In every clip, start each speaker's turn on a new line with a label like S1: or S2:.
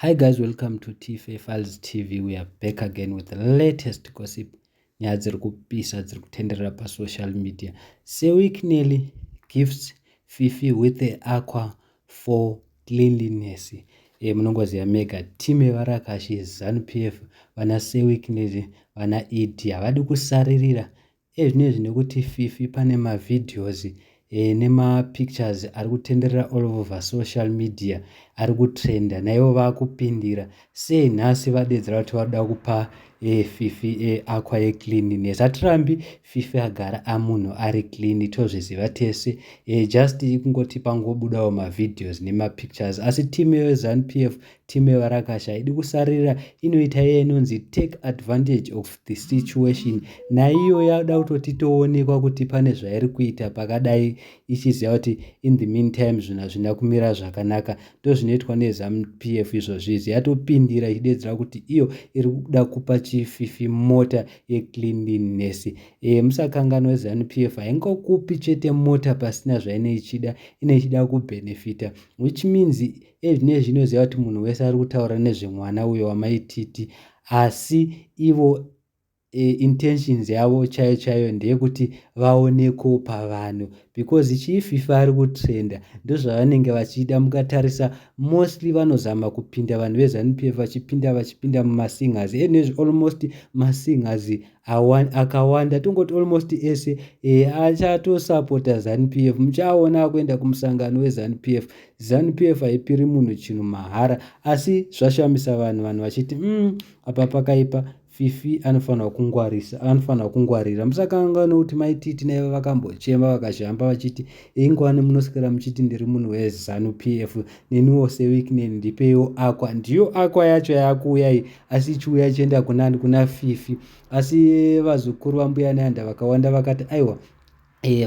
S1: Hi guys, welcome to TFA Files TV. We are back again with the latest gossip. Nyaya dziri kupisa dziri kutenderera pasocial media. Sir Wicknell gifts Fifi with the aqua for cleanliness. Munongoziva mega team yevarakashi ZANU PF, vana Sir Wicknell, vana ED havadi kusaririra ezvinezvi nekuti Fifi pane mavideos nemapictures ari kutenderera all over social media, ari kutrenda, naivo vaakupindira. Sei nhasi vadedzera kuti varoda kupa Fifi aqua yecleanliness? Hatirambi, Fifi agara amunhu ari clean, tozviziva tese. Just kungoti pangobudawo mavideos nemapictures, asi team yeZANU PF, team yevarakasha, haidi kusarira. Inoita iye inonzi take advantage of the situation. Naiyo yada kutoti toonekwa kuti pane zvairi kuita pakadai, ichiziva kuti in the meantime zvinhu hazvina kumira zvakanaka. Ndo zvinoitwa neZANU PF izvozvo izvi. Yatopindira ichidedzera kuti iyo iri kuda kupa chiFifi mota yecleanliness. Musakanganwa, ZANU PF haingokupi chete mota pasina zvaine ichida. Ine ichida kubhenefita, which means ezvinezvi inoziva kuti munhu wese ari kutaura nezvemwana uyo waMaititi, asi ivo intentions yavo chaiyo chaiyo ndeyekuti vaoneko pavanhu, because chiFifi ari kutrenda, ndozvavanenge vachida. Mukatarisa, mostly vanozama kupinda vanhu veZANU PF vachipinda vachipinda mumasingers enezvi. Almost masingers akawanda, tongoti almost ese achatosapota ZANU PF. Muchaona akuenda kumusangano weZANU PF. ZANU PF haipiri munhu chinhu mahara. Asi zvashamisa vanhu, vanhu vachiti, apa pakaipa, Fifi anofanirwa kungwarisa, anofanirwa kungwarira." Musakanganwa kuti Maititi naivo vakambochema, vakazhamba vachiti, "Ingwani munoswera muchiti ndiri munhu weZANU PF, neniwo Sir Wicknell ndipeiwo aqua." Ndiyo aqua yacho yakuuyai, asi ichiuya ichienda kunani? Kuna Fifi. Asi vazukuru vambuya Nehanda vakawanda vakati, "Aiwa,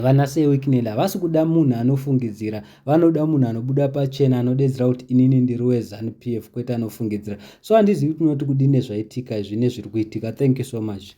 S1: vana Sir Wicknell havasi kuda munhu anofungidzira, vanoda munhu anobuda pachena, anodedzera kuti inini ndiri weZANU PF, kwete anofungidzira." So handizivi kuti unoti kudini nezvaitika izvi, nezviri kuitika. Thank you so much.